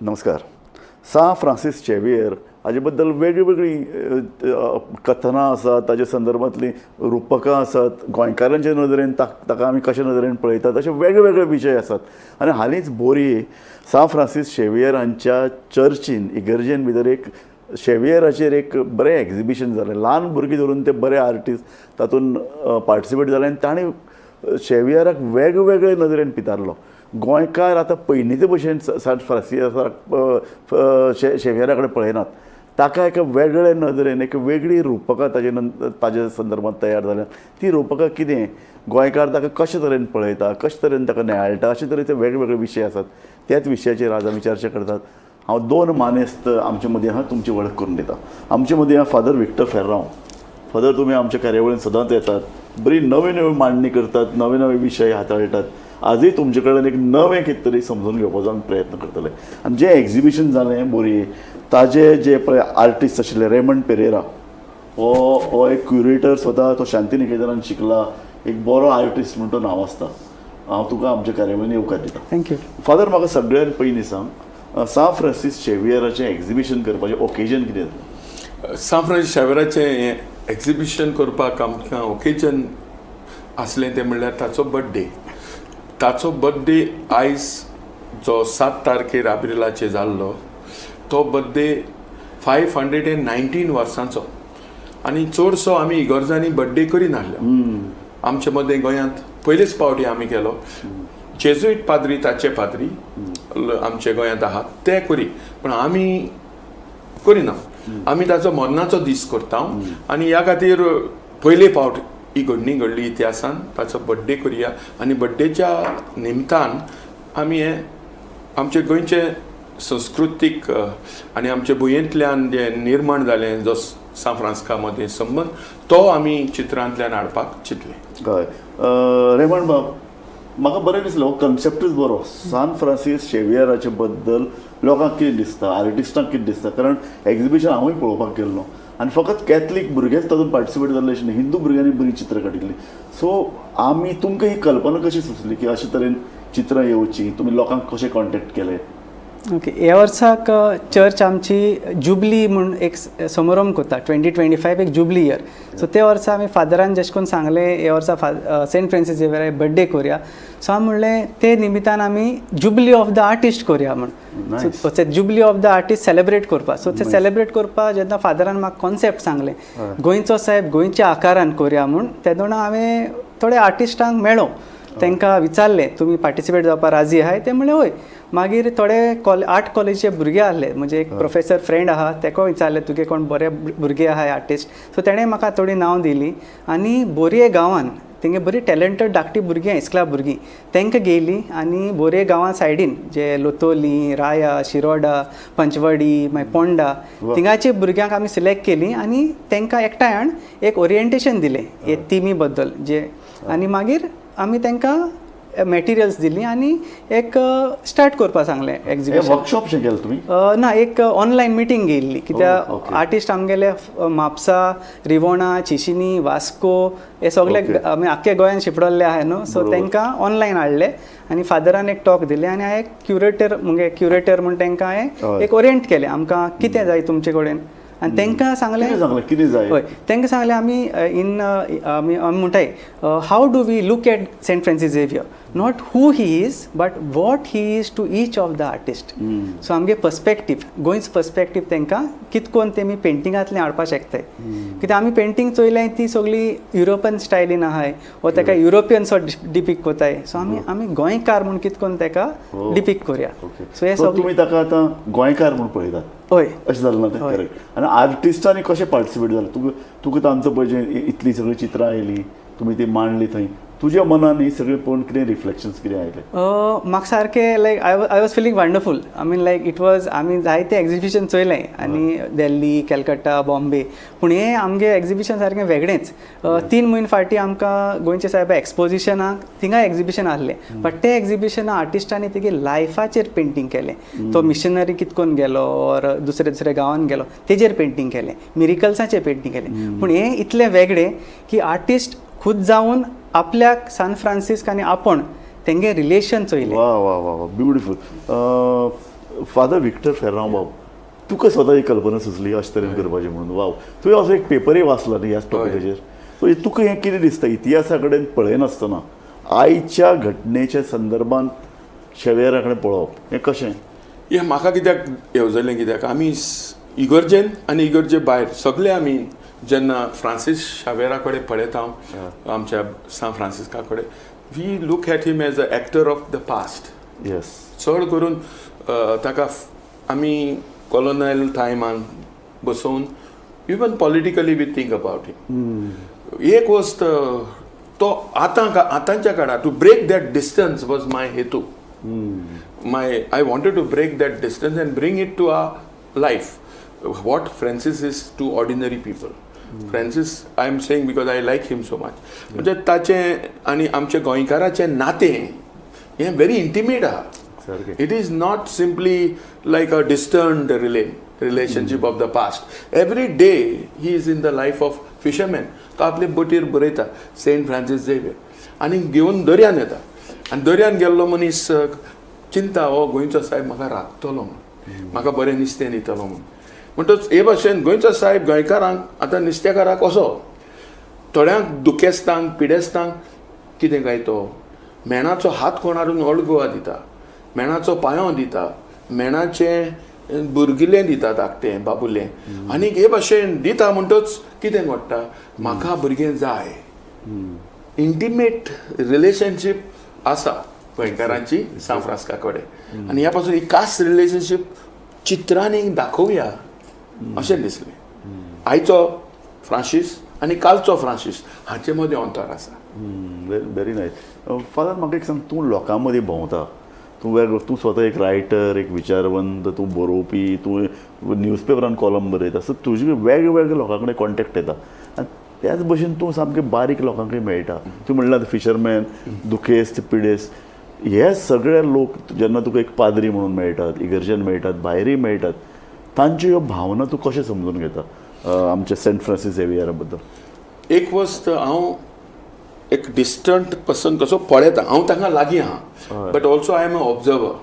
नमस्कार. सां Francis Xavier हाजे बद्दल वेगळीं वेगळीं कथनां आसात, ताजे संदर्भांतलीं रुपकां आसात, गोंयकारांचे नदरेन ताका आमी कशे नदरेन पळयतात, अशे वेगळे वेगळे विशय आसात. आनी हालींच बोरये सां फ्रांसीस झेवियर हांच्या चर्चीन, इगर्जेन भितर एक शेवियराचेर एक बरें एग्जिबिशन जालें. ल्हान भुरगीं धरून ते बरे आर्टिस्ट तातूंत पार्टिसिपेट जाले आनी तांणी शेवियराक वेगवेगळे नदरेन पितारलो. गोंयकार आतां पयलींचे भशेन सान फ्रांसिसाक, शेवियरा कडेन पळयनात. ताका एका वेगळे नदरेन एक वेगळी रुपकां ताजे नंतर ताजे संदर्भात तयार जाल्या. ती रुपकां कितें, गोंयकार ताका कशे तरेन पळयता, कशे तरेन ताका नियाळटा, अशे तरेचे वेगवेगळे विशय आसात. त्याच विशयाचेर आज आमी चर्चा करतात. हांव दोन मानेस्त आमचे मदीं आहा, तुमची वळख करून दिता. आमचे मदीं आहा फादर विक्टर फेर्रांव. फादर, तुमी आमच्या कार्यावळीन सदांच येतात, बरी नवी नवी मांडणी करतात, नवे नवे विशय हाताळटात. आजूय तुमचे कडेन एक नवें कितें तरी समजून घेवपाचो आमी प्रयत्न करतले. आनी जें एग्जिबिशन जालें बोरये, ताजे जे पळय आर्टिस्ट आशिल्ले रेमंड पेरेरा, हो हो एक क्युरेटर, स्वता तो शांतिनिकेतनान शिकला, एक बरो आर्टिस्ट म्हूण तो नांव आसता. हांव तुका आमच्या कार्यावळीन येवकार दिता. Thank you. Father, म्हाका सगळ्यान पयलीं सांग, सां फ्रांसीस झेवियराचें एग्जिबिशन करपाचें ओकेजन कितें जालें? सां फ्रांसीस शेवराचें हें एक्झिबिशन करपाक आमकां ओकेजन आसलें तें म्हणल्यार ताचो बड्डे. ताचो बड्डे आयज जो 7 तारखेर आब्रिलाचेर जाल्लो, तो बड्डे 519 वर्सांचो. आनी चडसो आमी इगर्जांनी बड्डे करिनासले. आमचे मदें गोंयांत पयलेच फावटी आमी केलो. जेजुईट पाद्री, ताचे पाद्री आमचे गोंयांत आहात, ते करी, पूण आमी करिना. आमी ताचो मरणाचो दीस करता आनी ह्या खातीर पयले फावट ही घडणी घडली इतिहासान. ताचो बड्डे करुया आनी बड्डेच्या निमतान आमी हें आमचे गोंयचे संस्कृतीक आनी आमचे भुंयेंतल्यान जें निर्माण जालें, जो सांत फ्रांस्का मदीं संबंद, तो आमी चित्रांतल्यान हाडपाक चिंतलें. हय, रेमंड बाब, म्हाका बरें दिसलें, हो कन्सेप्टूच बरो. सान फ्रांसीस शेवियराचे बद्दल लोकांक कितें दिसता, आर्टिस्टांक कितें दिसता? कारण एग्जिबिशन हांवूय पळोवपाक गेल्लो आनी फकत कॅथलीक भुरगेच तातूंत पार्टिसिपेट जाल्ले अशें न्ही, हिंदू भुरग्यांनी बरीं चित्रां काडिल्लीं. सो आमी तुमकां ही कल्पना कशी सुचली की अशे तरेन चित्रां येवची? तुमी लोकांक कशें कॉन्टेक्ट केलें? ओके, ह्या वर्साक चर्च आमची जुबली म्हूण एक समारंभ करता. 2025 एक जुबली इयर. सो ते वर्सा आमी फादरान जशें करून सांगलें, हे वर्सा सेंट फ्रांसीस झेवियरा बड्डे करुया. सो हांव म्हणलें, ते निमितान आमी जुबली ऑफ the artist करुया म्हूण. सो ते jubilee of the artist celebrate करपाक. सो ते सेलिब्रेट करपाक जेन्ना फादरान म्हाका कॉन्सेप्ट सांगलें, गोंयचो सायब गोंयच्या आकारान करुया म्हूण, तेदोना हांवें थोडे आर्टिस्टांक मेळ्ळो, तांकां विचारलें, तुमी पार्टिसिपेट जावपाक राजी आहाय? ते म्हणले हय. मागीर थोडे आर्ट कॉलेजीचे भुरगे आहले. म्हणजे एक प्रोफेसर फ्रेंड आहा, तेका विचारलें, तुगे कोण बरे भुरगे आहाय आर्टिस्ट? सो तेणें म्हाका थोडीं नांव दिलीं आनी बोरये गांवान तेंगे बरी टॅलंटेड धाकटी भुरगीं, इस्कला भुरगीं, तांकां घेयलीं आनी बोरये गांवा सायडीन जे लोतोली, राया, शिरोडा, पंचवडी, मागीर पोंडा, थिंगाचे भुरग्यांक आमी सिलेक्ट केलीं आनी तांकां एकठांय हाडून एक ओरिएंटेशन दिलें हे थिमी बद्दल जे आनी मागीर आमी तांकां मटेरियल्स दिली आनी एक स्टार्ट करपाक सांगलें एग्जिबिशन. वर्कशॉप शें केलें तुमी? ना, एक ऑनलायन मिटींग घेयल्ली, कित्याक आर्टिस्ट आमगेले म्हापसा, रिवोणा, चिशिनी, वास्को हे सगळे आमी आख्खे गोंयान शिंपडल्ले आहाय न्हू. सो तांकां ऑनलायन हाडले आनी फादरान एक टॉक दिले आनी हांवें क्युरेटर, मुगे क्युरेटर म्हूण तांकां हांवें एक ओरियंट केलें, आमकां कितें जाय तुमचे कडेन आनी तांकां सांगलें. कितें सांगलें, कितें जाय? हय, तांकां सांगलें, आमी इन आमी आमी म्हणटाय, how do we look at Saint Francis Xavier? Not who he is, but what he is to each of the artist. So आमगे पर्सपेक्टीव, गोंयच पर्सपेक्टीव तांकां कित कोन्न तेमी पेंटिंगांतल्यान हाडपाक शकताय. कित्याक आमी पेंटींग चोयल्याय, ती सगळी युरोपन स्टायलीन आहाय वो ताका युरोपियन सो डिपीक कोताय. सो आमी आमी गोंयकार म्हूण कित कोन्न ताका डिपीक करुया. सो हे सो सगळें तुमी ताका आतां गोंयकार म्हूण पळयतात? हय. अशें जालें ना तें? करेक्ट. आनी आर्टिस्टांनी कशें पार्टिसिपेट जालें? तुका तुका तांचो पळय जे इतलीं सगळीं चित्रां आयलीं, तुमी ती मांडली थंय, तुज्या मनान ही सगळीं पळोवन कितें रिफ्लेक्शन्स कितें आयलें? म्हाका सारकें like I was feeling wonderful. I mean, like it was, आमी जायते एग्जिबिशन चोयलें आनी दिल्ली, कॅलकट्टा, बॉम्बे, पूण हें आमगे एग्जिबिशन सारकें वेगळेंच. 3 म्हयने फाटीं आमकां गोंयच्या सायबा एक्सपोजिशनाक थिंगा एग्जिबिशन आहलें, बट ते एग्जिबिशना आर्टिस्टांनी तेगे लायफाचेर पेंटींग केलें. तो मिशनरी कितकोन गेलो ऑर दुसरे दुसऱ्या गांवान गेलो, तेजेर पेंटींग केलें, मिरिकल्साचेर पेंटींग केलें. पूण हें इतलें वेगळें की आर्टिस्ट खुद जावन आपल्याक सान फ्रांसिस्क आनी आपूण तेंगे रिलेशन चोयलें. वा वा वा वा, ब्युटिफूल. फादर विक्टर फेर्रांव बाब, तुका स्वता ही कल्पना सुचली अशे तरेन करपाची म्हणून? वाव, तुवें असो एक पेपरूय वाचला न्ही ह्याच टॉपिकाचेर? सो तुका हें कितें दिसता, इतिहासा कडेन पळयनासतना आयच्या घटनेच्या संदर्भात शेवेरा कडेन पळोवप हें कशें? हें म्हाका कित्याक येवजलें, कित्याक आमी इगर्जेन आनी इगर्जे भायर सगळे आमी जेन्ना फ्रांसीस शावेरा कडेन पळयता, आमच्या सांत फ्रांसिस्का कडेन, we look at him as a actor of the past. चड करून ताका आमी कॉलोनियल टायमान बसोवन, even politically we think about him. एक वस्त तो आतां आतांच्या काळार, to break that distance was my हेतू. My I wanted to break that distance and bring it to our life, what Francis is to ordinary people. Francis, I am saying because I like him so much. म्हणजे ताचें आनी आमच्या गोंयकाराचें नातें हें very intimate आहा. It is not simply like a distant relationship of the past. Every day he is in the life of fisherman. तो आपले बोटीर बरयता सेंट फ्रांसीस झेवियर आनी घेवन दर्यान येता आनी दर्यान गेल्लो मनीस चिंता, हो गोंयचो सायब म्हाका राखतलो म्हूण, म्हाका बरें नुस्तें दितलो म्हूण. म्हणटच हे भाशेन गोंयचो सायब गोंयकारांक, आतां नुस्तेकाराक कसो थोड्यांक दुखेस्तांक पिडेस्तांक कितें काय तो मेणाचो हात कोण हाडून ओल्ड गोवा दिता, मेणाचो पांयो दिता, मेणाचें बुरगिलें दिता, धाकटें बाबुलें, आनी हे भाशेन दिता. म्हणटच कितें घडटा, म्हाका भुरगें जाय. इंटिमेट रिलेशनशीप आसा गोंयकारांची सांत फ्रांस्का कडेन आनी ह्या पासून ही खास रिलेशनशीप चित्रांनी दाखोवया अशें दिसलें. आयचो फ्रांसीस आनी कालचो फ्रांसीस हाचे मदें अंतर आसा. Very nice. फादर, म्हाका एक सांग, तूं लोकां मदीं भोंवता, तूं वेगळो, तूं स्वता एक रायटर, एक विचारवंत, तूं बरोवपी, तूं न्यूज पेपरान कॉलम बरयता. सो तुजे वेगळे वेगळे लोकां कडेन कॉन्टेक्ट येता आनी त्याच भशेन तूं सामकें बारीक लोकांकय मेळटा. तूं म्हणल्यार फिशरमॅन, दुखेस्त, पिडेस्त, हे सगळे लोक जेन्ना तुका एक पाद्री म्हणून मेळटात, इगर्जेन मेळटात, भायरूय मेळटात, तांच्यो ह्यो भावना तूं कशें समजून घेता आमच्या सेंट फ्रांसीस झेवियरा बद्दल? एक वस्त, हांव एक डिस्टंट पर्सन कसो पळयता. हांव तांकां लागीं आहा, but also I am a observer.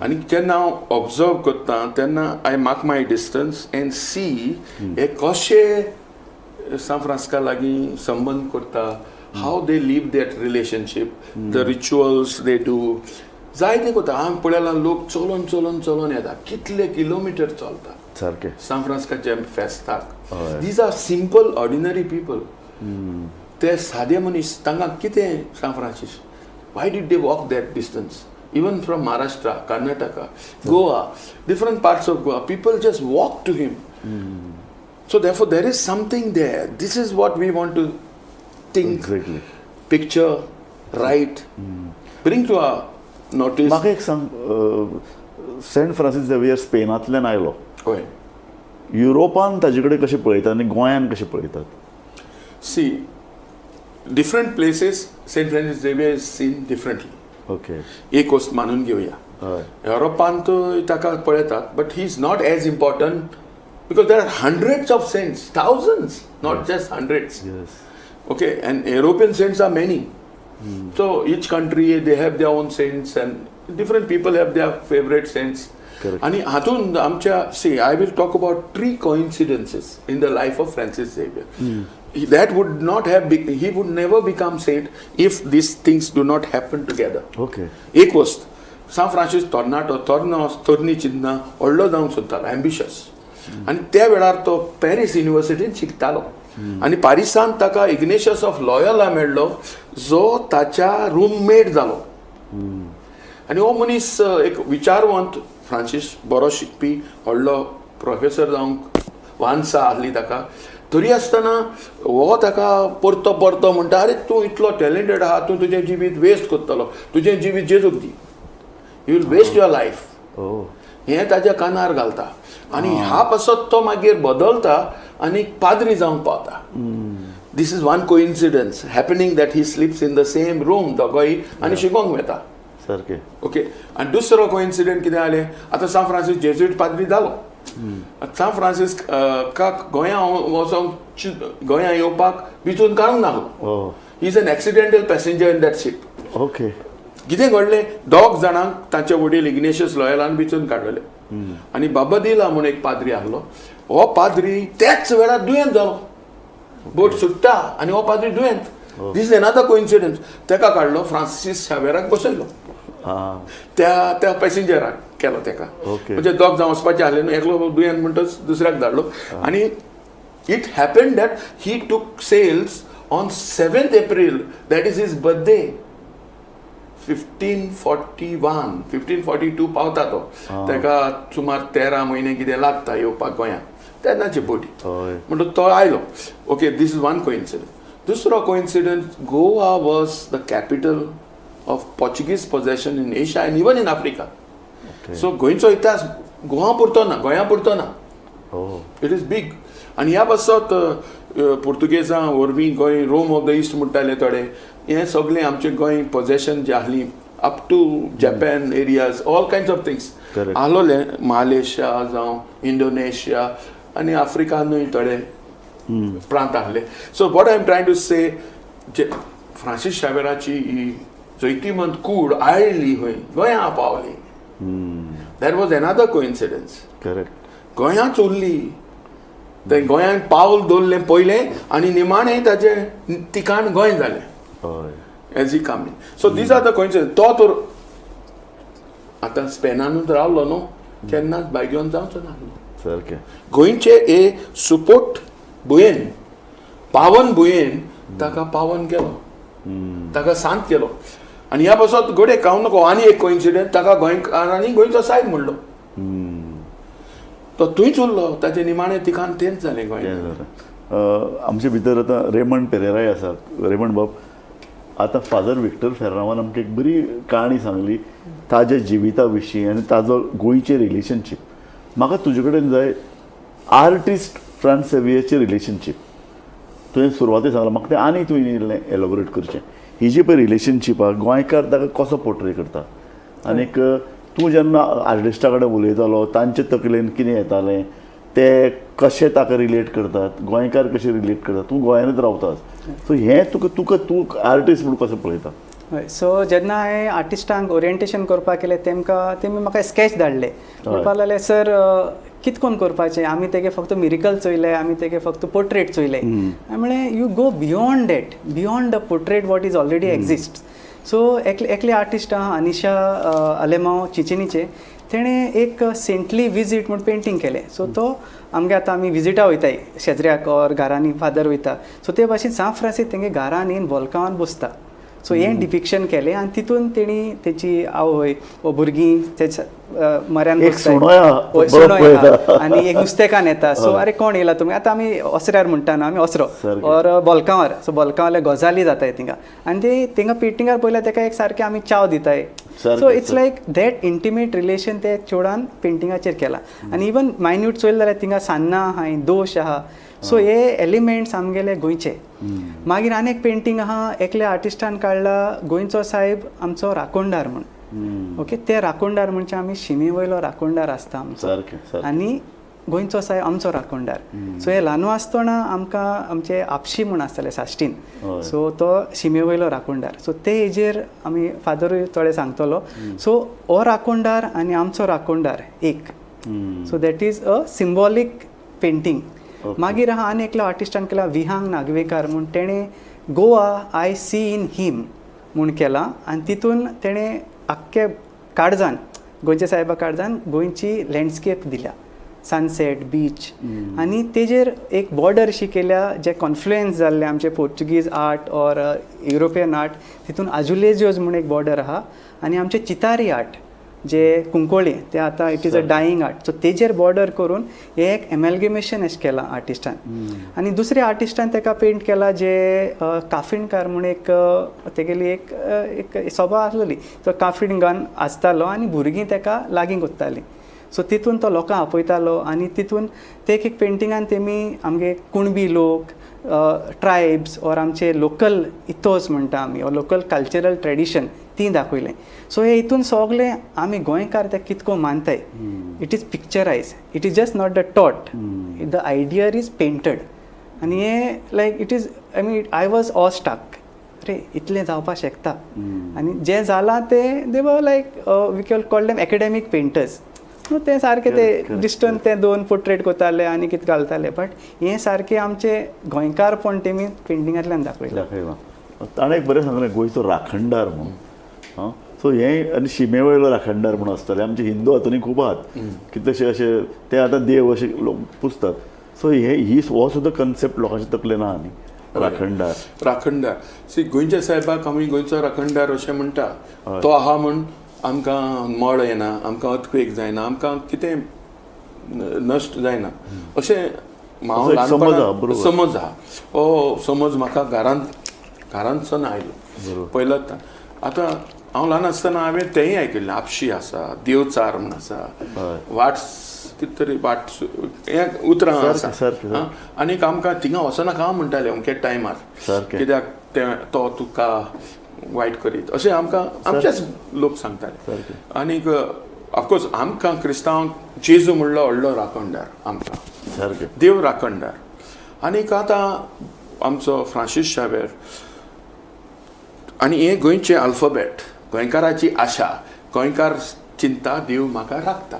आनी जेन्ना हांव ऑब्जर्व करता तेन्ना I mark my distance and see हे कशे सांत फ्रांस्का लागीं संबंद करता, how they live that relationship, the rituals they do, जायते करता. हांव पळयलां, लोक चलोन चलोन चलोन येता, कितले किलोमिटर चलता सांत फ्रांस्काच्या फेस्ताक. These are simple ordinary people. ते सादे मनीस, तांकां कितें सांत Francis? Why did they walk that distance? Even from Maharashtra, Karnataka, Goa, different parts of Goa, people just walk to him. So therefore there is something there. This is what we want to think, picture, write, bring to our notice. म्हाका एक सांग, Saint Francis Xavier स्पेनांतल्यान आयलो. हय. युरोपान ताजे कडेन कशें पळयतात आनी गोंयान कशें पळयतात? See, different places Saint Francis Xavier is seen differently. एक वस्त मानून घेवया, युरोपांत ताका पळयतात, but he is not as important because there are hundreds of saints, thousands, not just hundreds. Okay, and European saints are many. So each country, they have their own saints and different people have their favorite saints. आणि हातून आमच्या, see, I will talk about three coincidences in the life of Francis Xavier that would not have, he would never become saint if these things do not happen together. एक वस्त, सांत Francis तरणाटो, तरनो, तरणी चिंतना व्हडलो जावंक सोदतालो, एम्बिशस, आनी त्या वेळार तो पॅरीस युनिवर्सिटीन शिकतालो आनी पारिसांत ताका इग्नेशियस ऑफ लॉयला मेळ्ळो, जो ताच्या रूममेट जालो. आनी हो मनीस एक विचारवंत, फ्रांसीस बरो शिकपी, व्हडलो प्रोफेसर जावंक वान्सा आसली ताका. तरी आसतना हो ताका परतो परतो म्हणटा, "आरे, तूं इतलो टॅलेंटेड आहा, तूं तुजें जिवीत वेस्ट करतलो, तुजें जिवीत जेजूक दी, you will waste your life." हें ताच्या कानार घालता आनी ह्या पासत तो मागीर बदलता आनी पाद्री जावंक पावता. This is one coincidence happening, that he sleeps in the same room दोगोय आनी शिकोंक वता. ओके, आनी दुसरो कोइन्सिडंट कितें जालें, आतां सांत फ्रांसीस जेजुईट पाद्री जालो. सांत फ्रांसीस काक गोंया वचोंक, गोंया येवपाक विचून काडूंक नासलो. He is an accidental passenger in that ship. कितें घडलें, दोग जाणांक ताचे वडील इग्नेशियस लॉयलान विचून काडलेले आनी बाबदिला म्हूण एक पाद्री आहलो. हो पाद्री त्याच वेळार दुयेंत जालो. बोट सुट्टा आनी हो पाद्री दुयेंत. This another coincidence. तेका काडलो, फ्रांसीस शावेराक बसयलो. त्या त्या पॅसेंजराक केलो तेका. म्हणजे दोग जावन वचपाचे आहले न्हू, एकलो दुयेंत म्हणटच दुसऱ्याक धाडलो. आनी it happen that he took sails on 7th April, that is his birthday, 1541. 1542 पावता तो. तेका सुमार 13 म्हयने कितें लागता येवपाक गोंयांत तेन्नाची बोटी. म्हणटच तो आयलो. Okay, this is one coincidence. दुसरो coincidence, Goa was the capital of Portuguese possession in Asia and even in Africa. So गोंयचो इतिहास गोवा पुरतो ना, गोंया पुरतो ना. It is big. आनी ह्या पासत पुर्तुगेजां वरवीं Goem Rome of the east म्हणटाले थोडे. हें सगळें आमचें गोंय पोजेशन जें आहली up to Japan areas, all kinds of things आहलोले, Malaysia जावं इंडोनेशिया आनी आफ्रिकानूय थोडे प्रांत आहले. So what I am trying to say, जे फ्रांसीस शावेराची ही जैतिवंत कूड आयली खंय, गोंया पावली. That was another coincidence. गोंयांत उरली ते, गोंयांत पावल दवरलें पयलें आनी निमाणें ताजें ठिकाण गोंय जालें as he come in. So these are the coincidence. तो तर आतां स्पेनानूच रावलो न्हू, केन्नाच भायगेवन जावचो ना. गोंयचे हे सुपोट भुंयेन, पावन भुंयेन ताका पावन केलो, ताका सांत केलो. आनी ह्या पासत घडये हांव नको आनी एक कोइन्सिडन्स, ताका गोंयकारांनी गोंयचो सायब म्हणलो. तो थंयच उरलो, ताचें निमाणें ठिकाण तेंच जालें, गोंय. तें जालें. आमचे भितर आतां रेमंड पेरेराय आसा. रेमंड बाब, आतां फादर विक्टर फेर्रांवान आमकां एक बरी काणी सांगली ताज्या जिविता विशीं आनी ताजो गोंयचें रिलेशनशीप. म्हाका तुजे कडेन जाय आर्टिस्ट फ्रांस सेवियरचें रिलेशनशीप. तुवें सुरवातेक सांगलां म्हाका, तें आनी तुवें इल्लें एलोबरेट करचें. ही जी पळय रिलेशनशीप आहा, गोंयकार ताका कसो पोर्ट्रे करता आनीक तूं जेन्ना आर्टिस्टा कडेन उलयतालो, तांचे तकलेन कितें येतालें, ते कशे ताका रिलेट करतात, गोंयकार कशे रिलेट करतात? तूं गोंयानूच रावता, सो हें तुका तूं आर्टिस्ट म्हणून कसो पळयता? हय, सो जेन्ना हांवें आर्टिस्टांक ओरिएंटेशन करपाक केलें, तेमकां तेमी म्हाका स्कॅच धाडले. म्हणपाक लागले, सर, कित कोन करपाचें? आमी तेगे फक्त मिरिकल चोयले, आमी तेगे फक्त पोर्ट्रेट चोयले. हांवें म्हणलें, you go beyond that, beyond the portrait what is already exist. So एकले एकले आर्टिस्ट आहा, अनिशा अलेमाव, चिंचिनीचे. तेणें एक सेंटली विजीट म्हूण पेंटींग केलें. सो तो आमगे आतां आमी विजिटा वयताय शेजऱ्याक ऑर घरांनी फादर वयता, सो ते भाशेन सांत फ्रांसीस तेंगे घरान येवन बोल्कांवान बसता. सो हें डिपिक्शन केलें आनी तितून तेणी तेची आवय वो भुरगीं तेच्या म्हऱ्यान एक बसताय. सुणोय आहा, हय, बरो सुणोय आहा. पळयता. आनी एक नुस्तेकान येता. सो अरे, कोण येयला तुमी? आतां आमी ओसऱ्यार म्हणटा न्हू आमी ओसरो ऑर बोल्कांवार. सो बोल्कांवाले गजाली जाताय थिंगा आनी ते थिंगा पेंटिंगार पळयल्यार तेका एक सारकें आमी चाव दिताय. So it's like that intimate relation ते चेडवान पेंटिंगाचेर केला. आनी इवन मायन्यूट चोयलें जाल्यार थिंगा सान्नां आहाय, दोश आहा. सो हे एलिमेंट्स आमगेले गोंयचे. मागीर आनी एक पेंटींग आहा, एकल्या आर्टिस्टान काडला, गोंयचो साहेब आमचो राखोणदार म्हूण. ओके, ते राखोणदार म्हणजे आमी शिमे वयलो राखोणदार आसता आमचो. सारकें सारकें आनी गोंयचो साहेब आमचो राखणदार. सो हे ल्हानू आसतना आमकां आमचे आपशी म्हूण आसताले साश्टीन. सो तो शिमे वयलो राखणदार. सो ते हेजेर आमी फादरूय थोडे सांगतलो. सो हो राखणदार आनी आमचो राखणदार एक. So that is a symbolic painting. मागीर आहा आनी एकलो आर्टिस्टान केला, विहांग नागवेकार म्हूण. तेणें Goa I see in him म्हूण केलां आनी तितून तेणें आख्खे काळजान, गोंयच्या सायबा काळजान गोंयची लँडस्केप दिल्या, सनसेट, बीच. आनी तेजेर एक बॉर्डर अशी केल्या जे कॉन्फ्लुएन्स जाल्ले आमचे Portuguese art or European art. तितून आजुलेजियोज म्हूण एक बॉर्डर आहा आनी आमचे चितारी आर्ट जे कुंकोळी ते आतां it is a dying art. So तेजेर बॉर्डर करून हे एक एमेलगेमेशन अशें केलां आर्टिस्टान. आनी दुसऱ्या आर्टिस्टान तेका पेंट केला जे काफिणकार म्हूण एक तेगेली एक एक सभा आसलेली. तो काफिणगान आसतालो आनी भुरगीं तेका लागीं कोत्तालीं. सो तितून तो लोकांक आपयतालो आनी तितून ते एक एक पेंटिंगान तेमी आमगे कुणबी लोक, ट्रायब्स ऑर आमचे लोकल इथोस म्हणटा आमी ऑर लोकल कल्चरल ट्रेडिशन ती दाखयलें. सो हे हितून सगळें आमी गोंयकार ते कितको मानताय, it is picturise. It is just not the thought, the idea is painted. आनी हे like it is, I mean, I was awestruck अरे, इतलें जावपाक शकता. आनी जें जालां तें they were like, we can call them academic painters. न्हू, ते सारके ते डिस्टंट ते दोन पोर्ट्रेट करताले आनी कितें घालताले, बट हें सारकें आमचें गोंयकारपण तेमी पेंटिंगांतल्यान दाखयलां. दाखयलां. ताणें एक बरें सांगलें, गोंयचो राखणदार म्हणून. आं, सो हें आनी शिमे वयलो राखणदार म्हणून आसताले. आमचे हिंदू हातूंतय खूब आहात, कितलेशे अशे ते आतां देव अशे लोक पुजतात. सो हे ही हो सुद्दां कन्सेप्ट लोकांच्या तकलेन आहा न्ही, राखणदार. राखणदार. सी, गोंयच्या साहेबाक आमी गोंयचो राखणदार अशें म्हणटा. तो आहा म्हूण आमकां मळ येना, आमकां अर्थक्वेक जायना, आमकां कितें नश्ट जायना अशें हांव असो एक समज ल्हानपणांत आहा, बरोबर. समज आहा. हो समज म्हाका घरांतसून आयलो पयलोच. आतां हांव ल्हान आसतना हांवें तेंय आयकिल्लें, आपशी आसा, देवचार म्हूण आसा, वाट कितें तरी वाट, हें उतरां आसा. आं, आनीक आमकां थिंगा वचनाका म्हणटाले अमके टायमार, कित्याक ते तो तुका वायट करीत अशें आमकां आमचेच लोक सांगताले. आनीक ऑफकोर्स आमकां क्रिस्तांवांक जेजू म्हणलो व्हडलो राखणदार आमकां, देव राखणदार. आनीक आतां आमचो फ्रांसीस शावेर आनी हें गोंयचें अल्फाबेट, गोंयकाराची आशा. गोंयकार चिंता, देव म्हाका राखता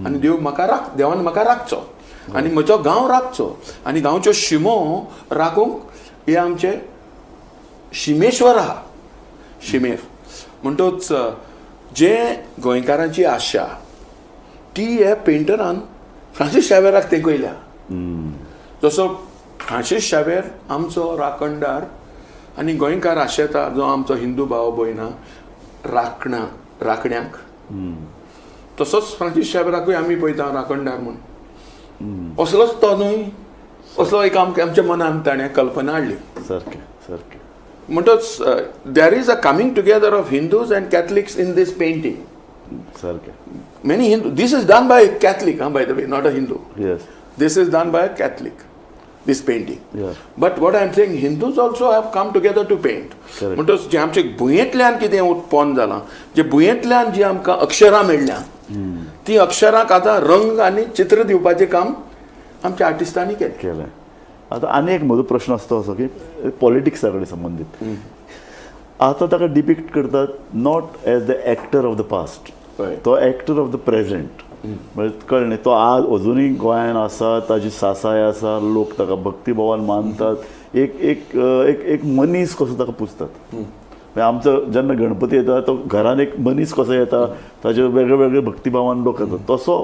आनी देव म्हाका राख, देवान म्हाका राखचो आनी म्हजो गांव राखचो आनी गांवच्यो शिमो राखूंक हे आमचे शिमेश्वर आहा, शिमेर. म्हणटच जे गोंयकारांची आशा ती ह्या पेंटरान फ्रांसीस शावेराक तेंकयल्या. जसो फ्रांसीस शावेर आमचो राखणदार आनी गोंयकार आशेता, जो आमचो हिंदू भाव भयणां राखणा राखण्यांक, तसोच फ्रांसीस शावेराकूय आमी पळयता राखणदार म्हूण. असलोच तो न्हय, असलो एक आमच्या मनान ताणें कल्पना हाडली. सारकें सारकें म्हणटच there is a coming together of Hindus and Catholics in this painting. Many Hindu, this is done by Catholic, by the way, not a Hindu. This is done by a Catholic, this painting. But what I am saying, Hindus also have come together to paint. म्हणटच जे आमचे भुंयेंतल्यान कितें उत्पन्न जालां, जे भुंयेंतल्यान जी आमकां अक्षरां मेळ्ळ्या, ती अक्षरांक आतां रंग आनी चित्र दिवपाचें काम आमच्या आर्टिस्टांनी केलें. केलें. आतां आनी एक म्हजो प्रश्न आसता असो की पॉलिटिक्सा कडेन संबंदीत. आतां ताका डिपिक्ट करतात not as the actor of the past, तो एक्टर ऑफ the present. म्हणजे कळ्ळें न्ही, तो आज अजुनूय गोंयान आसा, ताजी सासाय आसा, लोक ताका भक्तिभावान मानतात, एक एक एक एक मनीस कसो ताका पुजतात. म्हणजे आमचो जेन्ना गणपती येता, तो घरान एक मनीस कसो येता, ताजे वेगळे वेगळे भक्तिभावान लोक येतात, तसो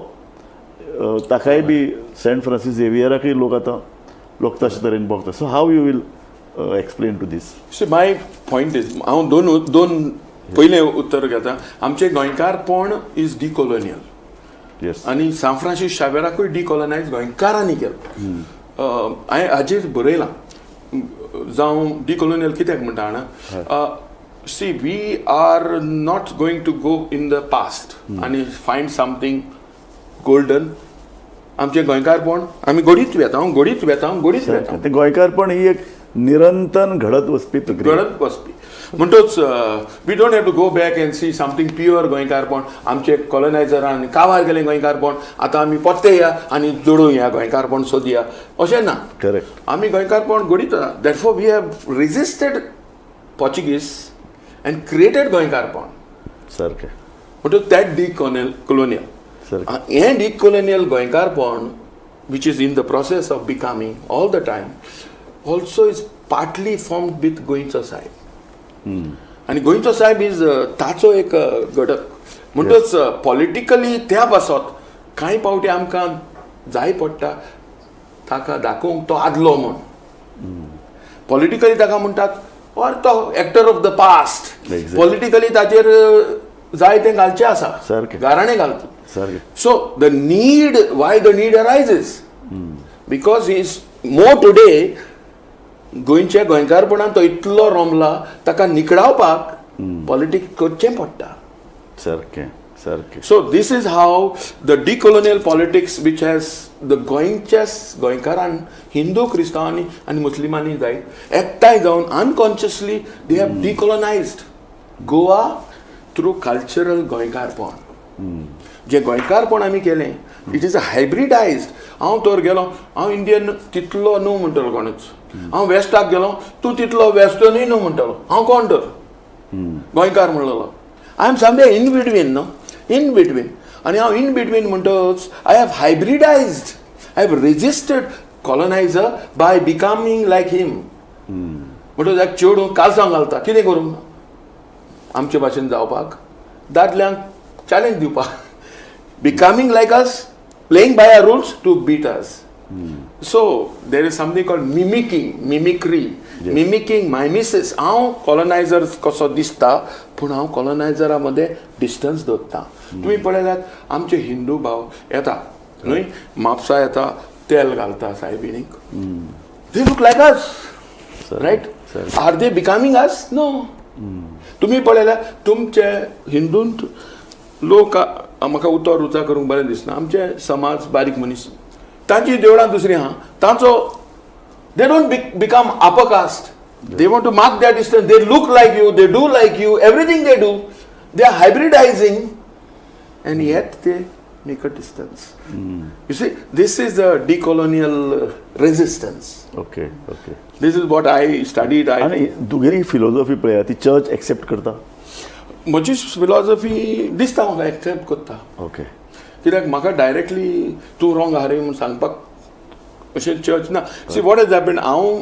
ताकाय बी सेंट फ्रांसीस झेवियराकय लोक आतां लोक तशे तरेन बघता. So how you will explain to this? See, my point is, हांव दोन दोन पयलें उत्तर घेता. आमचें गोंयकारपण is डिकोलोनियल आनी सांत फ्रांसीस शावेराकूय डिकॉलनायज गोंयकारांनी केलो. हांवें हाजेर बरयलां, जावं डिकॉलोनियल कित्याक म्हणटा जाणा? See, we are not going to go in the past आनी फायंड समथींग गोल्डन. आमचें गोंयकारपण आमी घडीत वेता, हांव घडीत वेता, हांव घडीत वेता. ते गोंयकारपण ही एक निरंतर घडत वचपी प्रक्रिया. घडत वचपी. म्हणटच we don't have to go back and see something pure गोंयकारपण. आमचे कॉलनायझरान कावार गेलें गोंयकारपण, आतां आमी परते या आनी जोडूया, गोंयकारपण सोदया, अशें ना. आमी गोंयकारपण घडीत. Therefore we have resisted Portuguese and created गोंयकारपण. म्हणटच that डिकॉनियल colonial हें डिकॉलोनियल गोंयकारपण, which is in the process of becoming all the time, also is partly formed with गोंयचो साहेब. आनी गोंयचो साहेब is ताचो एक घटक. म्हणटच पॉलिटिकली त्या पासत कांय फावटी आमकां जाय पडटा ताका दाखोवंक तो आदलो म्हूण. पॉलिटिकली ताका म्हणटात or तो actor of the past. Politically ताचेर जाय तें घालचें आसा, गाराणें घालता. So the need, why the need arises? Because he is more today, गोंयच्या गोंयकारपणान तो इतलो रोमला, ताका निकळावपाक पॉलिटिक्स करचें पडटा. सारकें सारकें So this is how the decolonial politics, which has the गोंयच्या गोंयकारान, हिंदू, क्रिस्तांवांनी आनी मुस्लिमांनी जायत एकठांय जावन unconsciously they have decolonized Goa through cultural गोंयकारपण. जे गोंयकारपण आमी केलें, it is a hybridized. हांव तर गेलो, हांव इंडियन तितलो न्हू म्हणटलो कोणूच. हांव वेस्टाक गेलो, तूं तितलो वेस्टर्नूय न्हू म्हणटालो. हांव कोण तर गोंयकार म्हणलेलो. I am somewhere in between, न्हू, इन बिटवीन. आनी हांव इन बिटवीन म्हणटच I have hybridized, I have resisted colonizer by becoming like him. म्हणटच एक चेडूं कालसांव घालता, कितें करूं? आमचे भाशेन जावपाक, दादल्यांक चॅलेंज दिवपाक, becoming like us, playing by our rules to beat us. So there is something called mimicking, mimicry, mimicking, mimesis. हांव कॉलनायझर कसो दिसता, पूण हांव कॉलनायझरा मदें डिस्टन्स दवरता. तुमी पळयल्यात, आमचे हिंदू भाव येता न्हय, म्हापसा येता, तेल घालता सायबिणीक. They look like us, right? Are they becoming us? No. तुमी पळयल्यार तुमचे हिंदूंत लोक, म्हाका उतर रुचा करूंक बरें दिसना, आमचे समाज बारीक मनीस, तांची देवळां दुसरी आहा, तांचो they don't become upper caste. They want to mark their distance. They look like you, they do like you, everything they do. They are hybridizing and yet they make a distance. You see, this is a decolonial resistance. Okay okay This is what I studied. I आनी तुगेली philosophy पळया, ती church accept करता? म्हजी philosophy दिसता म्हाका accept करता. कित्याक म्हाका डायरेक्टली तूं रॉंग आहा रे म्हूण सांगपाक अशें चर्च ना. See what has happen, हांव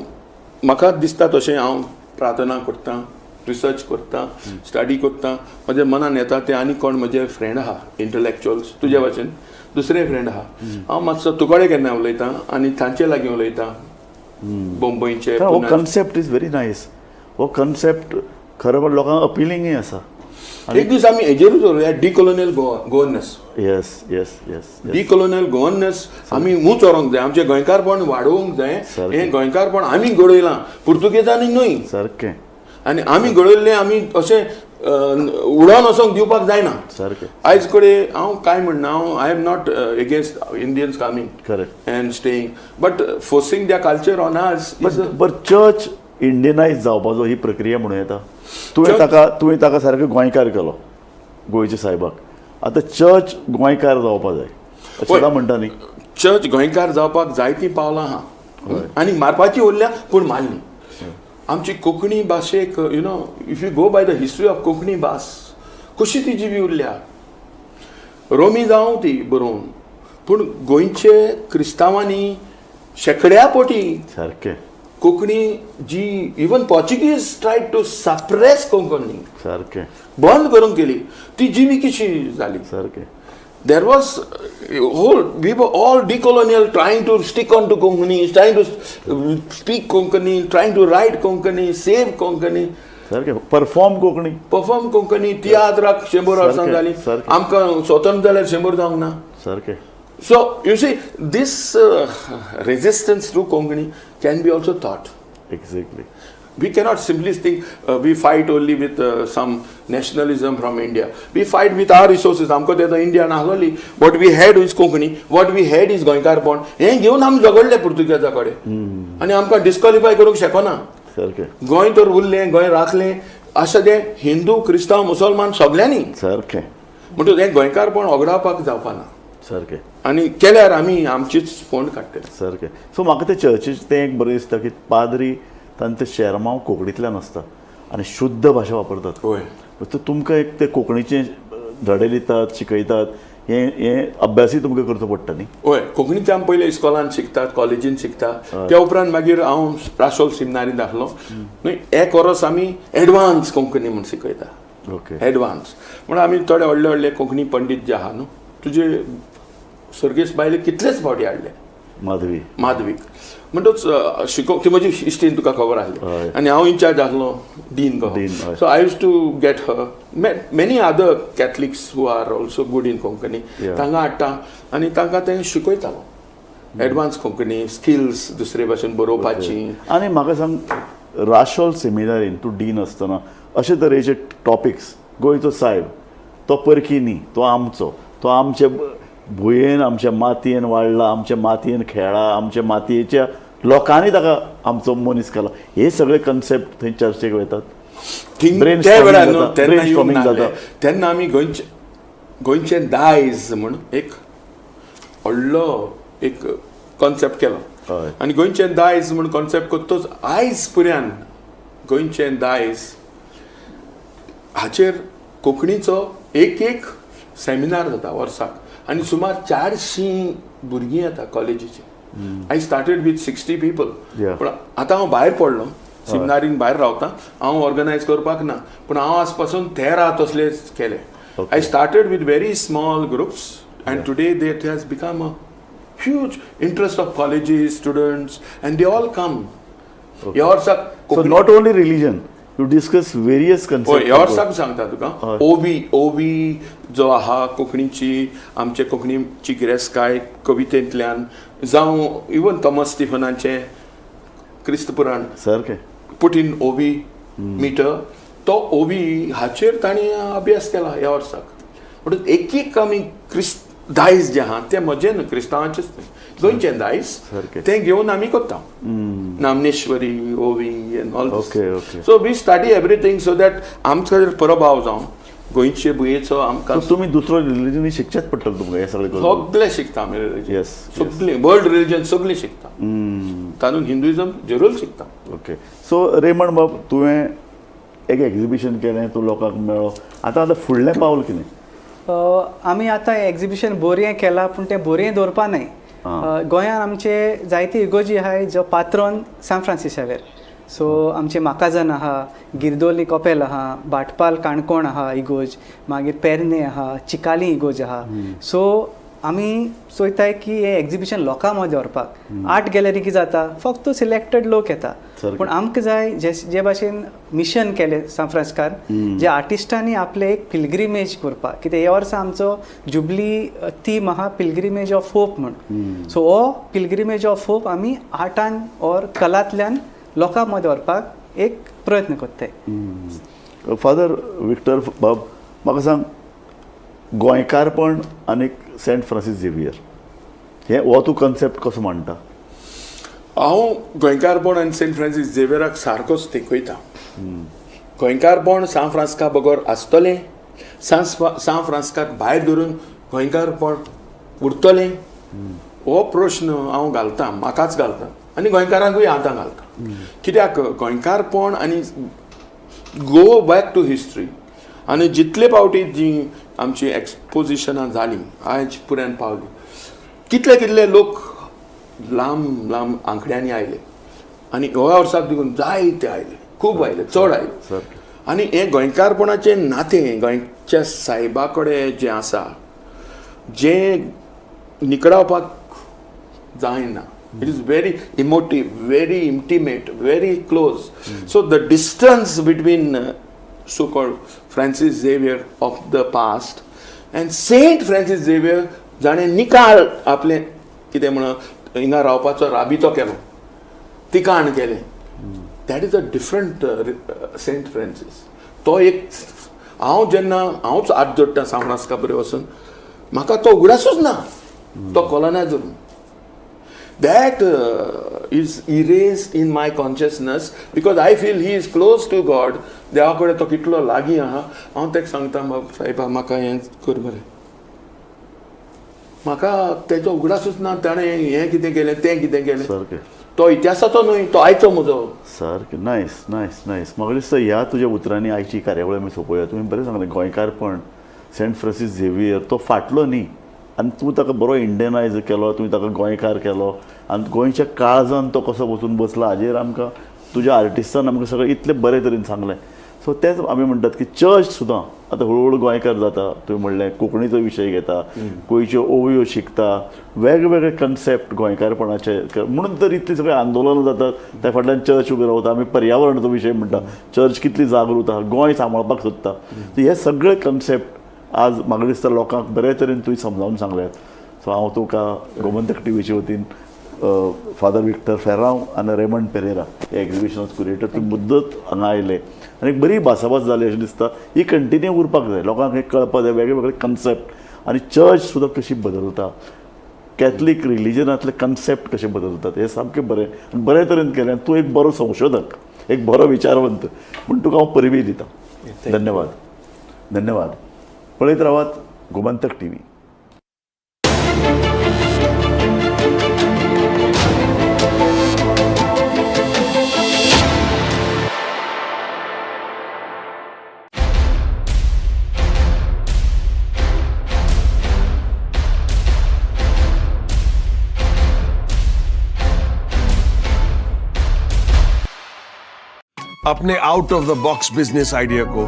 म्हाका दिसता तशें हांव प्रार्थना करता, रिसर्च करता, स्टडी करता. म्हज्या मनान येता तें. आनी कोण म्हजे फ्रेंड आहा, इंटलेक्चुअल्स, तुज्या भाशेन दुसरे फ्रेंड आहा. हांव मातसो तुकडे केन्ना उलयता आनी तांचे लागीं उलयता, मुंबयचे. हो कन्सेप्ट is very nice. हो कन्सेप्ट खरें म्हळ्यार लोकांक अपिलिंगूय आसा. एक दीस आमी हेजेरूच उलोवया, डिकॉलोनियल गोवा गोवन्नेस. येस येस येस डिकॉलोनियल गोवन्नेस आमी ऊंच व्हरूंक जाय, आमचें गोंयकारपण वाडोवंक जाय. सारकें. हें गोंयकारपण आमी घडयलां, पुर्तुगेजांनी न्हय. आनी आमी घडयल्लें आमी अशें उडोवन वचोंक दिवपाक जायना. आयज कडेन हांव कांय म्हणना, हांव I am not against Indians coming and staying, but forcing their culture on us. बरं, चर्च इंडियनायज जावपाचो ही प्रक्रिया म्हणूं येता? तुवें ताका सारको गोंयकार केलो, गोंयच्या सायबाक. आतां चर्च गोंयकार जावपा जाय अशें सदां म्हणटा न्ही? चर्च गोंयकार जावपाक जायतीं पावलां आहा आनी मारपाची उरल्या, पूण मारली. आमची कोंकणी भाशेक, if you go by the history of Konkani भास, कशी ती जिवी उरल्या, रोमी जावं ती बरोवन, पूण गोंयचे क्रिस्तांवांनी शेंकड्या पोटी कोंकणी जी, even Portuguese try to suppress Konkani, बंद करूंक केली, ती जिवी कशी जाली? There was whole, we were all decolonial, trying to stick on to Konkani, trying to speak Konkani, trying to write Konkani, save Konkani. सारकें, परफॉर्म कोंकणी. परफॉर्म कोंकणी. तियात्राक 100 वर्सां जाली. आमकां स्वतंत्र जाल्यार 100 जावंक ना. So you see, this resistance through Konkani can be also taught. We cannot simply think we fight only with some nationalism from India. We fight with our resources. आमकां तेन्ना India नासलोली. What we had is Konkani. What we had is गोंयकारपण. हें घेवन आमी झगडले पुर्तुगेजा कडेन आनी आमकां disqualify करूंक शकना. गोंय तर उरलें, गोंय राखलें, अशें तें हिंदू, क्रिस्तांव, मुसलमान सगल्यांनी. म्हणटकच हें गोंयकारपण होगडावपाक जावपाना. आनी केल्यार आमी आमचीच फोंड काडटले. सारकें. सो म्हाका ते चर्चीचें तें एक बरें दिसता की पाद्री तांचे शेरमांव कोंकणींतल्यान आसता आनी शुद्ध भाशा वापरतात. तर तुमकां एक ते कोंकणीचे धडे दितात, शिकयतात, हें हें अभ्यासूय तुमकां करचो पडटा न्ही? हय, कोंकणीचे आमी पयले इस्कॉलान शिकतात, कॉलेजीन शिकता. त्या उपरांत मागीर हांव रासोल सिमिनारींत आसलो न्हय, एक वर्स आमी एडवान्स कोंकणी म्हूण शिकयता. एडवान्स म्हणून आमी थोडे व्हडले व्हडले कोंकणी पंडीत जे आहा न्हू, तुजे सर्गेस्त बायले कितलेच फावटी हाडले. माधवी. माधवीक. म्हणटच शिकोवंक ती म्हजी इश्टीन, तुका खबर आसली. आनी हांव इन्चार्ज आसलो, डीन. Dean, हय. So I used to get her, many other Catholics who are also good in Konkani. तांकां हाडटा आनी तांकां तें शिकयतालो, एडवान्स कोंकणी स्किल्स, दुसरे भाशेन बरोवपाची. आनी म्हाका सांग, राशोल सेमिनारीन तूं डीन आसतना अशे तरेचे टॉपिक्स, गोंयचो सायब तो परकी न्ही, तो आमचो, तो आमचे भुंयेन, आमच्या मातयेन वाडला, आमच्या मातयेन खेळा, आमच्या मातयेच्या लोकांनी ताका आमचो मनीस केला, हे सगळे कन्सेप्ट थंय चर्चेक वयतात? थिंग त्या वेळार न्हू, जाता, तेन्ना येवंक brainstorming नासलें. जाता. तेन्ना आमी गोंयचें दायज म्हूण एक व्हडलो एक कॉन्सेप्ट केलो. हय. आनी गोंयचें दायज म्हूण कॉन्सेप्ट करतच आयज पुऱ्यान गोंयचें दायज हाचेर कोंकणीचो एक एक सेमिनार जाता वर्साक आनी सुमार 400 भुरगीं येता कॉलेजीची. I started with 60 people. पूण आतां हांव भायर पडलो, सिमिनारीन भायर रावता हांव, ऑर्गनायज करपाक ना, पूण हांव आज पासून 13 तसले केले. I started with very small groups and today that has become a huge interest of colleges students and they all come. ह्या वर्साक So not only religion, you discuss various हय, कन्सेप्ट. ह्या वर्साक सांगता तुका, ओवी ओवी जो आहा कोंकणीची, आमचे कोंकणीची गिरेस्तकाय कवितेंतल्यान जावं, इवन थॉमस स्टिफनाचें क्रिस्त पुराण सारकें. पुट इन ओवी मिटर, तो ओवी हाचेर तांणी अभ्यास केला ह्या वर्साक. म्हणून एक एक आमी क्रिस्त दायज जें आहा तें म्हजें न्हू, क्रिस्तांवाचेंच न्हय, गोंयचें दायज तें घेवन आमी करता, नामनेश्वरी ओवी and all. So we study everything so that आमचो प्रभाव जावं गोंयचे भुंयेचो आमकां. सो तुमी दुसरो रिलिजन शिकचेच पडटलें तुमकां हें सगळें करून. सगळें शिकता आमी रिलिजन. सगळें वर्ल्ड रिलिजन सगळें शिकता, तातूंत हिंदुइजम जरूर शिकता. ओके, सो रेमंड बाब, तुवें एक एक्झिबिशन केलें, तूं लोकांक मेळ्ळो, आतां आतां फुडलें पावल कितें? आमी आतां एक्झिबिशन बोरये केलां, पूण तें बोरये दवरपा न्हय. गोंयांत आमचे जायते इगोर्जी आहाय जो पात्रोन सांत फ्रांसीस शावेर. सो आमचे माकाजन आहा, गिरदोली कपेल आहा, भाटपाल काणकोण आहा इगोर्ज, मागीर पेरणे आहा, चिकाली इगोर्ज आहा. सो आमी चोयताय की हें एक्झिबिशन लोकां मदें व्हरपाक. आर्ट गॅलरी कितें जाता, फक्त सिलेक्टेड लोक येता. पूण आमकां जाय जे जे भाशेन मिशन केलें सांत फ्रांसिस्कान, जे आर्टिस्टांनी आपलें एक पिलग्रिमेज करपाक. कित्याक ह्या वर्सा आमचो जुबली थीम आहा पिलग्रिमेज ऑफ होप म्हूण. सो हो पिलग्रिमेज ऑफ होप आमी आर्टान ऑर कलांतल्यान लोकां मदें व्हरपाक एक प्रयत्न करताय. फादर विक्टर बाब, म्हाका सांग, गोंयकारपण आनी सेंट फ्रांसीस झेवियर हें हो तूं कन्सेप्ट कसो मांडटा? हांव गोंयकारपण आनी सेंट फ्रांसीस झेवियराक सारकोच तेंकयता. गोंयकारपण सांत फ्रांसिस्का बगर आसतलें? सांत फ्रांसिस्काक भायर धरून गोंयकारपण उरतलें? हो प्रश्न हांव घालता, म्हाकाच घालता आनी गोंयकारांकूय आतां घालता. कित्याक गोंयकारपण आनी गो बॅक टू हिस्ट्री आनी जितले फावटी जी आमची एक्सपोजिशनां जालीं, आयज पुऱ्यान पावली, कितले कितले लोक लांब लांब आंकड्यांनी आयले आनी ह्या वर्साक देखून जायते आयले, खूब आयले, चड आयले. आनी हें गोंयकारपणाचें नातें गोंयच्या सायबा कडेन जें आसा, जें निकळावपाक जायना. It is very emotive, very intimate, very close. So the distance between so called Francis Xavier of the past and Saint Francis Xavier, जाणें निकाळ आपलें कितें म्हणून हिंगा रावपाचो राबितो केलो, तिकाण केलें, that is a different Saint Francis. तो एक हांव जेन्ना हांवच हात जोडटा सांत फ्रांसिस्का बरें वचून, म्हाका तो उगडासूच ना, तो colonizer. That is erased in my consciousness because I feel he is close to God. देवा कडेन तो कितलो लागीं आहा. हांव ताका सांगता, सायबा, म्हाका हें कर मरे. म्हाका तेजो उगडासूच ना, ताणें हें कितें केलें, तें कितें केलें. तो इतिहासाचो न्हय, तो आयचो म्हजो. सारकें, नायस नायस नायस. म्हाका दिसता ह्या तुज्या उतरांनी आयची कार्यावळ आमी सोंपोवया. तुमी बरें सांगलें, गोंयकारपण, सेंट फ्रांसीस झेवियर तो फाटलो न्ही आनी तूं ताका बरो इंडियनायज केलो, तुवें ताका गोंयकार केलो आनी गोंयच्या काळजान तो कसो वचून बसला हाजेर आमकां तुज्या आर्टिस्टान आमकां सगळें इतलें बरे तरेन सांगलें. सो तेंच आमी म्हणटात की चर्च सुद्दां आतां हळू हळू गोंयकार जाता. तुवें म्हणलें, कोंकणीचो विशय घेता, गोंयच्यो ओवयो शिकता, वेगवेगळे कन्सेप्ट गोंयकारपणाचे. म्हणून तर इतलीं सगळीं आंदोलनां जातात, त्या फाटल्यान चर्च उबी रावता. आमी पर्यावरणाचो विशय म्हणटा, चर्च कितली जागृत आहा, गोंय सांबाळपाक सोदता. हे सगळे कन्सेप्ट आज म्हाका दिसता लोकांक बरे तरेन तुवें समजावन सांगल्यात. सो हांव तुका गोमंतक टिवीचे वतीन, फादर विक्टर फेरांव आनी रेमंड पेरेरा हे एक्झिबिशनाच कुरेटर, तुमी मुद्दत हांगा आयले आनी एक बरी भासाभास जाली अशें दिसता. ही कंटिन्यू उरपाक जाय, लोकांक हें कळपाक जाय, वेगळे वेगळे कन्सेप्ट आनी चर्च सुद्दां कशी बदलता, कॅथलीक रिलिजनांतले कन्सेप्ट कशे बदलतात. हें सामकें बरें आनी बरे तरेन केलें आनी तूं एक बरो संशोधक, एक बरो विचारवंत म्हूण तुका हांव परबी दितां. धन्यवाद, धन्यवाद. पळयत रावात गोमंतक टिवी. अपने out of the box business idea को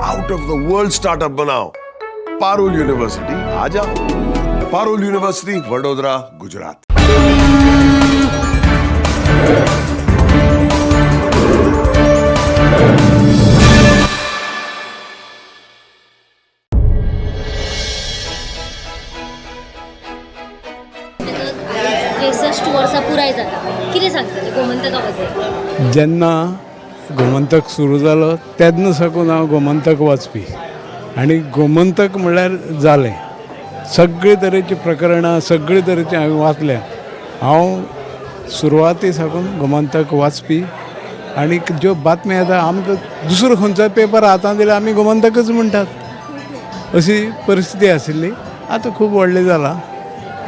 out of the world startup बनाओ। पारुल यूनिवर्सिटी आ जाओ। पारुल यूनिवर्सिटी, वडोदरा, गुजरात। 63 वर्सां पुराय जाता, कितें सांगतलें गोमंतका बद्दल? जेन्ना गोमंतक सुरू जालो तेन्ना साकून हांव गोमंतक वाचपी आनी गोमंतक म्हणल्यार जालें, सगळे तरेची प्रकरणां सगळे तरेची हांवें वाचल्या। हांव सुरवाती साकून गोमंतक वाचपी आनी ज्यो बातम्यो येता आमकां, दुसरो खंयचोय पेपर हातान दिल्यार आमी गोमंतकच म्हणटात, अशी परिस्थिती आशिल्ली। आतां खूब व्हडलें जालां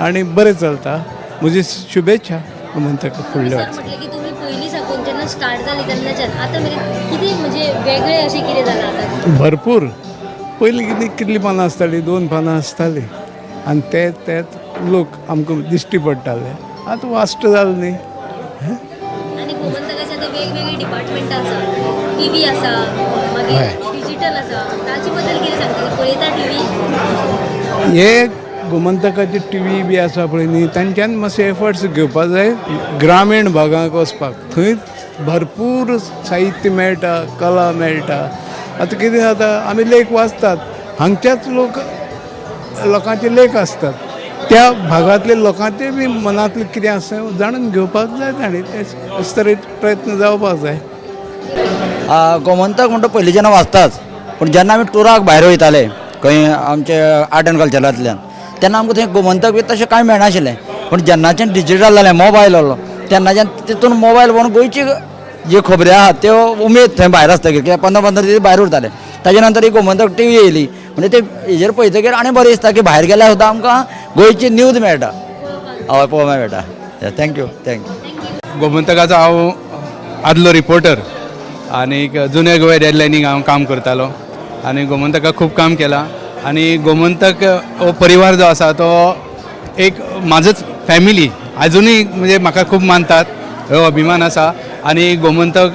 आनी बरें चलता। म्हजी शुभेच्छा गोमंतक फुडल्या सर, म्हटलें की तुमी पयलीं साकून जेन्ना स्टार्ट जाली तेन्नाच्यान आतां मेरेन कितें म्हणजे वेगळें अशें कितें जालां आतां? भरपूर। पयलीं कितें, कितलीं पानां आसतालीं? दोन पानां आसतालीं आनी ते तेच लोक आमकां दिश्टी पडटाले। आतां वास्ट जालें न्ही। आनी गोमंतकाचे आतां वेगवेगळी डिपार्टमेंटां आसा, टीव्ही आसा, मागीर डिजिटल आसा, ताचे बद्दल कितें सांगतलें? पळयता टीव्ही? हे गोमंतकाची टी व्ही बी आसा पळय न्ही, तांच्यान मातशे एफर्ट्स घेवपा जाय ग्रामीण भागांक वचपाक। थंय भरपूर साहित्य मेळटा, कला मेळटा। आतां कितें जाता, आमी लेख वाचतात, हांगच्याच लोक लोकांचे लेख आसतात, त्या भागांतले लोकांचे बी मनांतलें कितें आसा जाणून घेवपाक जाय ताणें। अशे तरेन प्रयत्न जावपाक जाय। गोमंतक म्हणटा पयलींच्यान वाचताच, पूण जेन्ना आमी टुराक भायर वयताले खंय आमचे आर्ट एंड कल्चरांतल्यान, तेन्ना आमकां थंय गोमंतक बी तशें कांय मेळनाशिल्लें। पूण जेन्नाच्यान डिजिटल जालें, मोबायल आयलो, तेन्नाच्यान तितून मोबायल पळोवन गोंयची ज्यो खबरी आहात त्यो उमेद थंय भायर आसतकीर, कित्याक 15 15 दीस भायर उरताले। ताजे नंतर एक गोमंतक टी व्ही येयली, म्हणजे ते हेजेर पळयतकीर आनी बरें दिसता की भायर गेल्यार सुद्दां आमकां गोंयची न्यूज मेळटा, हय, पळोवपाक मेळटा। Thank you, thank you. गोमंतकाचो हांव आदलो रिपोर्टर आनी जुन्या गोवा डेडलायनीक हांव काम करतालो आनी गोमंतकाक खूब काम केलां आनी गोमंतक हो परिवार जो आसा तो एक म्हाजोच फॅमिली आजुनूय, म्हणजे म्हाका खूब मानतात, हो अभिमान आसा। आनी गोमंतक